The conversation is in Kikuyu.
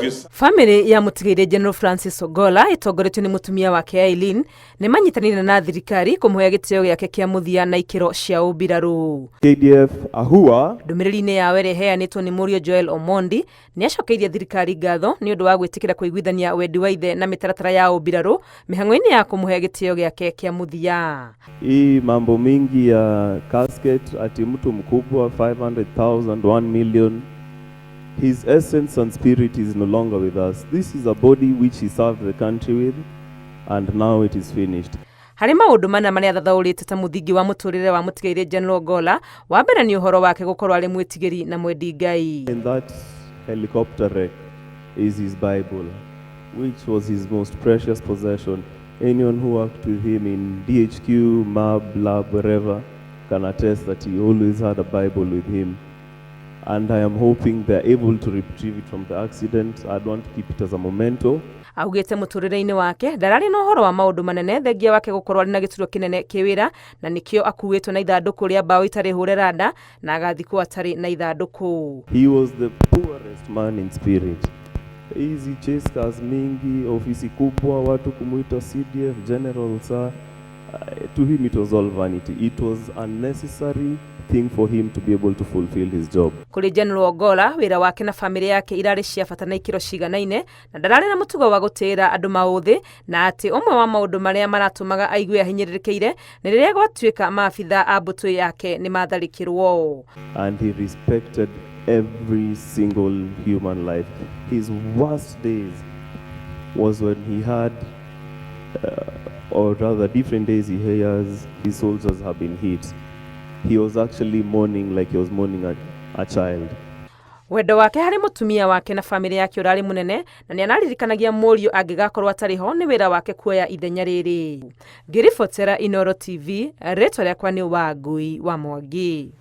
Give you Famĩlĩ ya mũtigairĩ General Francis Ogolla ĩtongoretio nĩ mũtumia wake Eileen nĩ manyitanĩire na thirikari kũmũhe gĩtĩo gĩake kĩa mũthia na ikĩro cia ũmbirarũ. KDF Ahua. Ndũmĩrĩri-inĩ yao ĩrĩa ĩheanĩtwo nĩ mũriũ Joel Omondi nĩ acokeirie thirikari ngatho nĩ ũndũ wa gwĩtĩkĩra kũiguithania wendi wa ithe na mĩtaratara ya ũmbirarũ mĩhang'o-inĩ ya kũmũhe gĩtĩo gĩake kĩa mũthia. Hii mambo mingi ya casket ati mtu mkubwa 500,000, 1 million. His essence and spirit is no longer with us. This is a body which he served the country with and now it is finished. Harĩ maũndũ mana marĩa athathaũrĩte ta mũthingi wa mũtũrĩre wa mũtigairĩ General Ogolla, wa mbere nĩ ũhoro wake gũkorwo arĩ mwĩtigĩri na mwendi Ngai. In that helicopter wreck is his Bible, which was his most precious possession. Anyone who worked with him in DHQ, MAB, LAB, wherever, can attest that he always had a Bible with him. And I am hoping they're able to retrieve it from the accident. I'd want to keep it as a memento. Augĩte mũtũrĩre-inĩ wake ndararĩ na ũhoro wa maũndũ manene thengia wake gũkorwo arĩ na gĩturwa kĩnene kĩwĩra na nĩkĩo akuĩtwo na ithandũkũ rĩa mbaũ itarĩ hũre randa na agathikwo atarĩ na ithandũkũ. He was the poorest man in spirit. Hizi chase cars mingi, ofisi kubwa, watu kumuita CDF general sir. To him it was all vanity. It was unnecessary thing for him to be able to fulfill his job. Kũrĩ General Ogolla wĩra wake na famĩlĩ yake irarĩ cia bata na ikĩro ciganaine na ndararĩ na mũtugo wa gũtĩĩra andũ maũthĩ na atĩ ũmwe wa maũndũ marĩa maratũmaga aigue ahinyĩrĩrĩkĩire nĩ rĩrĩa gwatuĩka maabitha a mbũtũ yake nĩ matharĩkĩrwo. And he respected every single human life. His worst days was when he had, or rather different days he hears his soldiers have been hit. He was actually mourning like he was mourning a child. Wendo wake harĩ mũtumia wake na famĩlĩ yake ũrarĩ mũnene na nĩ anaririkanagia mũriũ angĩgakorwo atarĩ ho nĩ wĩra wake kuoya ithenya rĩrĩ. Ngĩribotera Inooro TV, rĩtwa rĩakwa nĩ Wangui wa Mwangi.